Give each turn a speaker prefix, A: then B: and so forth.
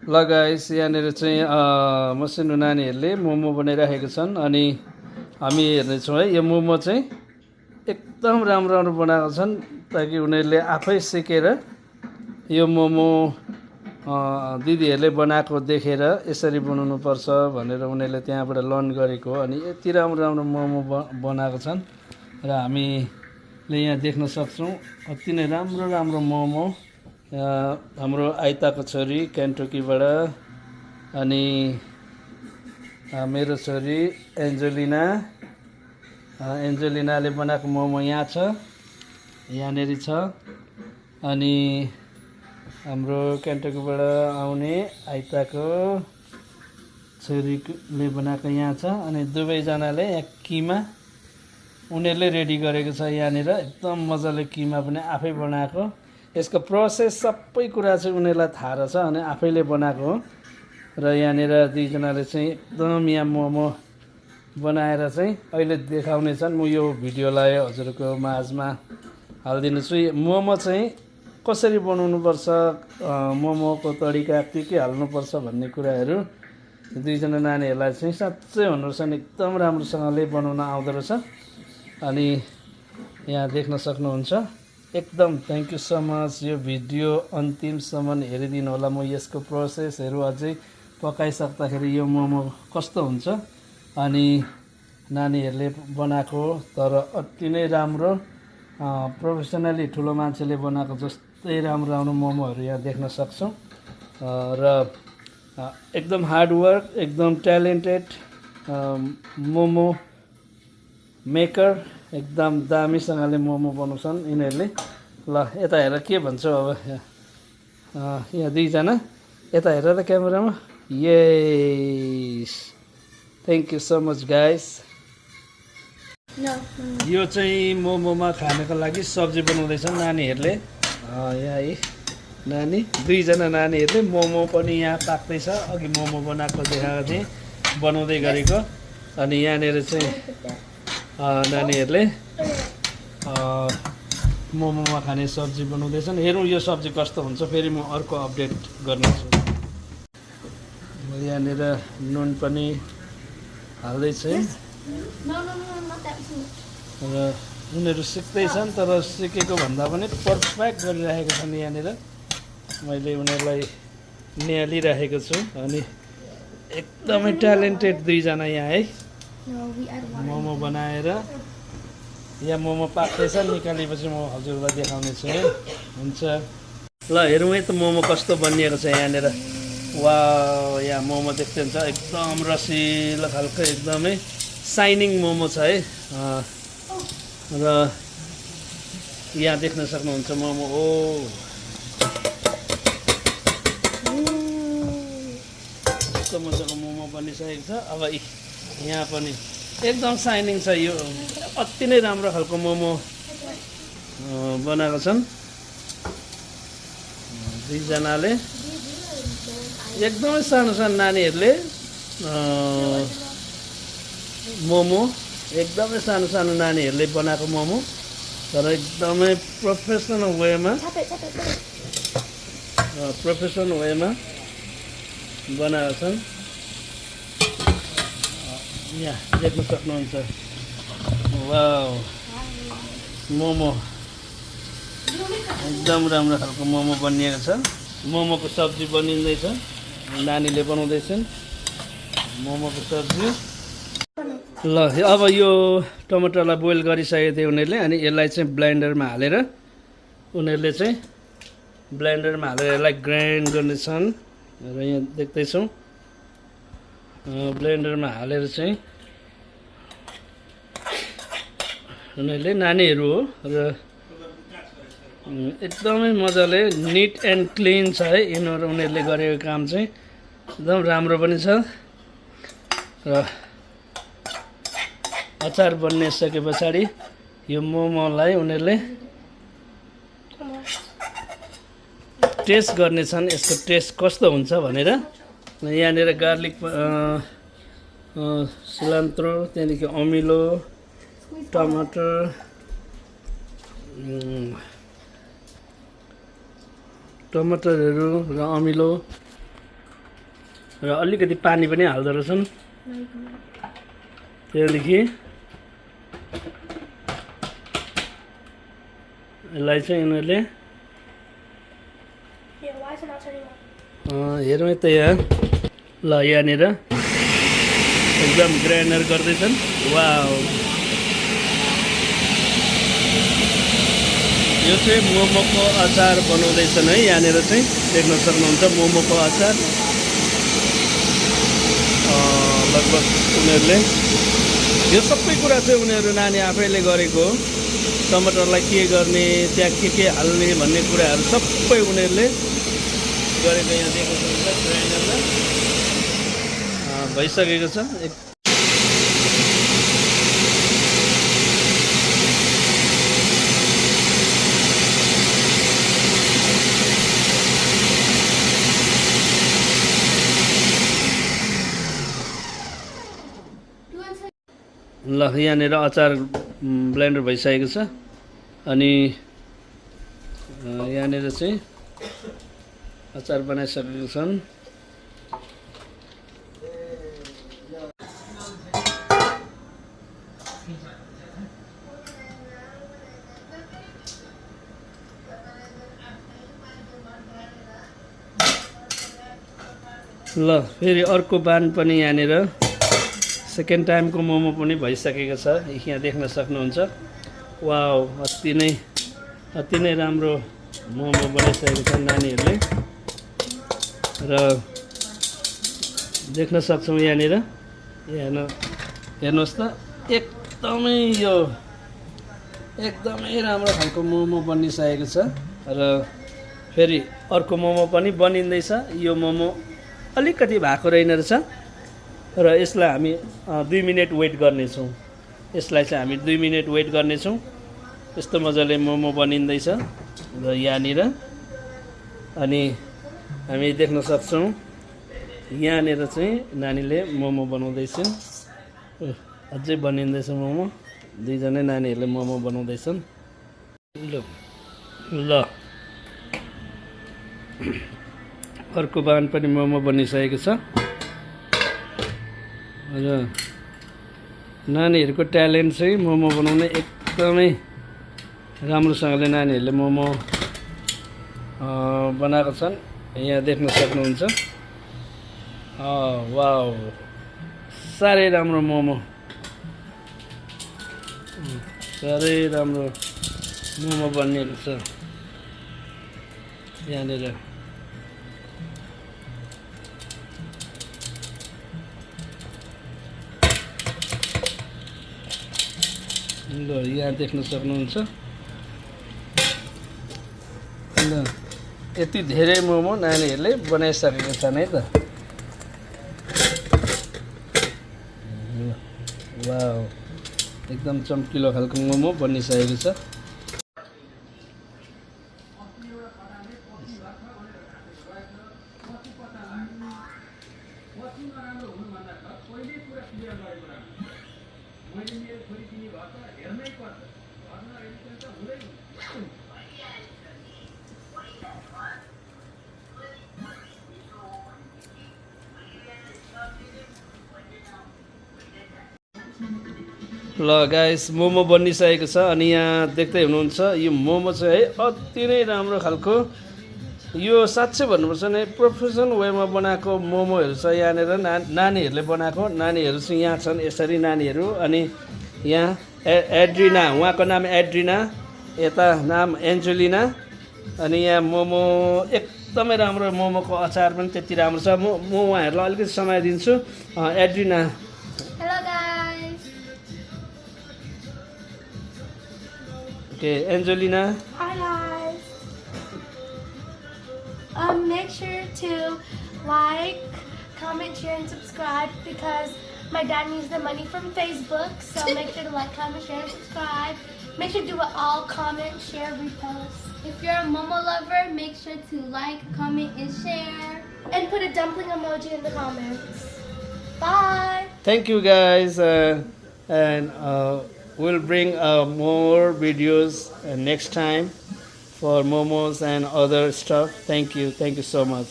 A: ल गाइस यहाँनिर चाहिँ मसिनो नानीहरूले मोमो बनाइराखेको छन् अनि हामी हेर्नेछौँ है। यो मोमो चाहिँ एकदम राम्रो राम्रो बनाएको छन् ताकि उनीहरूले आफै सिकेर यो मोमो दिदीहरूले बनाएको देखेर यसरी बनाउनु पर्छ भनेर उनीहरूले त्यहाँबाट लर्न गरेको हो। अनि यति राम्रो राम्रो मोमो बनाएको छन् र हामीले यहाँ देख्न सक्छौँ। अति नै राम्रो राम्रो मोमो हाम्रो आइताको छोरी केन्टुकीबाट अनि मेरो छोरी एन्जेलिनाले बनाएको मोमो यहाँ छ, यहाँनेरि छ। अनि हाम्रो केन्टुकीबाट आउने आइताको छोरीले बनाएको यहाँ छ। अनि दुवैजनाले यहाँ किमा उनीहरूले रेडी गरेको छ। यहाँनिर एकदम मजाले किमा पनि आफै बनाएको। यसको प्रोसेस सबै कुरा चाहिँ उनीहरूलाई थाहा रहेछ अनि आफैले बनाएको हो। र यहाँनिर दुईजनाले चाहिँ एकदम यहाँ मोमो बनाएर चाहिँ अहिले देखाउने छन्। म यो भिडियोलाई हजुरको माझमा हालिदिन्छु। मोमो चाहिँ कसरी बनाउनुपर्छ, मोमोको तरिका के हाल्नुपर्छ भन्ने कुराहरू दुईजना नानीहरूलाई चाहिँ साँच्चै भन्नुपर्छ एकदम राम्रोसँगले बनाउन आउँदो रहेछ। अनि यहाँ देख्न सक्नुहुन्छ। एकदम थ्याङ्क यू सो मच। यो भिडियो अन्तिमसम्म हेरिदिनु होला। म यसको प्रोसेसहरू अझै पकाइसक्दाखेरि यो मोमो कस्तो हुन्छ अनि नानीहरूले बनाएको तर अति नै राम्रो प्रोफेसनली ठुलो मान्छेले बनाएको जस्तै राम्रो राम्रो मोमोहरू यहाँ देख्न सक्छौँ। र एकदम हार्डवर्क, एकदम ट्यालेन्टेड मोमो मेकर, एकदम दामीसँगले मोमो बनाउँछन् यिनीहरूले। ल यता हेर के भन्छ अब यहाँ दुईजना यता हेर त क्यामेरामा। Yes thank you so much guys. यो चाहिँ मोमोमा खानको लागि सब्जी बनाउँदैछन् नानीहरूले। यहाँ है नानी दुईजना नानीहरूले मोमो पनि यहाँ पाक्दैछ। अघि मोमो बनाएको देखाएको थिएँ बनाउँदै गरेको। अनि यहाँनिर चाहिँ नानीहरूले मोमोमा खाने सब्जी बनाउँदैछन्। हेरौँ यो सब्जी कस्तो हुन्छ, फेरि म अर्को अपडेट गर्नेछु। यहाँनिर नुन पनि हाल्दैछ र उनीहरू सिक्दैछन् तर सिकेको भन्दा पनि पर्फेक्ट गरिरहेको छन्। यहाँनिर मैले उनीहरूलाई निहालिरहेको छु। अनि एकदमै ट्यालेन्टेड दुईजना यहाँ है मोमो बनाएर यहाँ मोमो पाक्दैछ। निकालेपछि म हजुरलाई देखाउने छु है। हुन्छ ल हेरौँ है त मोमो कस्तो बनिएको छ यहाँनिर। वा यहाँ मोमो देख्दै हुन्छ एकदम रसिलो खालको एकदमै साइनिङ मोमो छ है। र यहाँ देख्न सक्नुहुन्छ मोमो। ओ कस्तो मजाको मोमो बनिसकेको छ। अब यहाँ पनि एकदम साइनिङ छ। यो अति नै राम्रो खालको मोमो बनाएको छन् दुईजनाले। एकदमै सानो सानो नानीहरूले मोमो एकदमै सानो सानो नानीहरूले बनाएको मोमो तर एकदमै प्रोफेसनल वेमा बनाएको छन्। यहाँ देख्न सक्नुहुन्छ। वाउ मोमो एकदम राम्रो खालको मोमो बनिएको छ। मोमोको सब्जी बनिँदैछ, नानीले बनाउँदैछन् मोमोको सब्जी। ल अब यो टमाटरलाई बोइल गरिसकेको थियो उनीहरूले। अनि यसलाई चाहिँ ब्लेन्डरमा हालेर उनीहरूले चाहिँ यसलाई ग्राइन्ड गर्नेछन्। र यहाँ देख्दैछौँ ब्लेन्डरमा हालेर चाहिँ उनीहरूले नानीहरू हो र एकदमै मजाले निट एन्ड क्लिन छ है उनीहरूले गरेको काम चाहिँ एकदम राम्रो पनि छ। र अचार बनिसके पछाडि यो मोमोलाई उनीहरूले टेस्ट गर्नेछन् यसको टेस्ट कस्तो हुन्छ भनेर। यहाँनिर गार्लिक सिलान्ट्रो, त्यहाँदेखि अमिलो, टमाटर, टमाटरहरू र अमिलो र अलिकति पानी पनि हाल्दो रहेछन् त्यहाँदेखि यसलाई चाहिँ यिनीहरूले हेरौँ त यहाँ ल यहाँनिर एकदम ग्राइन्डर गर्दैछन् वाउ यो चाहिँ मोमोको अचार बनाउँदैछन् है यहाँनिर चाहिँ देख्न सक्नुहुन्छ मोमोको अचार लगभग उनीहरूले यो सबै कुरा चाहिँ उनीहरू नानी आफैले गरेको हो टमाटरलाई के गर्ने त्यहाँ के हाल्ने भन्ने कुराहरू सबै उनीहरूले गरेको यहाँ देख्न सक्नुहुन्छ ग्राइन्डरमा भइसकेको छ ल यहाँनिर अचार ब्लेन्डर भइसकेको छ अनि यहाँनिर चाहिँ अचार बनाइसकेको छन् ल फेरि अर्को बान पनि यहाँनिर सेकेन्ड टाइमको मोमो पनि भइसकेको छ यहाँ देख्न सक्नुहुन्छ वाउ अति नै राम्रो मोमो बनाइसकेको छ नानीहरूले र देख्न सक्छौँ यहाँनिर हेर्नुहोस् त एकदमै राम्रो खालको मोमो बनिसकेको छ र फेरि अर्को मोमो पनि बनिँदैछ यो मोमो अलिकति भएको रहेन रहेछ र यसलाई हामी 2 मिनट वेट गर्नेछौँ यसलाई चाहिँ हामी 2 मिनट वेट गर्नेछौँ यस्तो मजाले मोमो बनिँदैछ र यहाँनिर अनि हामी देख्न सक्छौँ यहाँनिर चाहिँ नानीले मोमो बनाउँदैछन् अझै बनिँदैछ मोमो दुईजनै नानीहरूले मोमो बनाउँदैछन् ल अर्को बान पनि मोमो बनिसकेको छ र नानीहरूको ट्यालेन्ट चाहिँ मोमो बनाउने एकदमै राम्रोसँगले नानीहरूले मोमो बनाएको छन् यहाँ देख्न सक्नुहुन्छ वाउ साह्रै राम्रो मोमो साह्रै राम्रो मोमो बनिएको छ यहाँनिर ल यहाँ देख्न सक्नुहुन्छ ल यति धेरै मोमो नानीहरूले बनाइसकेको छन् है त वाउ एकदम चम्किलो खालको मोमो बनिसकेको छ ल गाइस मोमो बनिसकेको छ अनि यहाँ देख्दै हुनुहुन्छ यो मोमो चाहिँ है अति नै राम्रो खालको यो साँच्चै भन्नुपर्छ भने प्रोफेसनल वेमा बनाएको मोमोहरू छ यहाँनिर नानीहरूले बनाएको नानीहरू चाहिँ यहाँ छन् यसरी नानीहरू अनि यहाँ एड्रिना उहाँको नाम एड्रिना यता नाम एन्जेलिना अनि यहाँ मोमो एकदमै राम्रो मोमोको अचार पनि त्यति राम्रो छ म उहाँहरूलाई अलिकति समय दिन्छु एड्रिना Okay, Angelina.
B: Hi guys. Make sure to like, comment, share, and subscribe because my dad needs the money from Facebook. So make sure to like, comment, share, and subscribe. Make sure to do it all: comment, share, repost.
C: If you're a Momo lover, make sure to like, comment, and share.
B: And put a dumpling emoji in the comments. Bye.
A: Thank you guys, and we'll bring more videos next time for momos and other stuff. Thank you so much.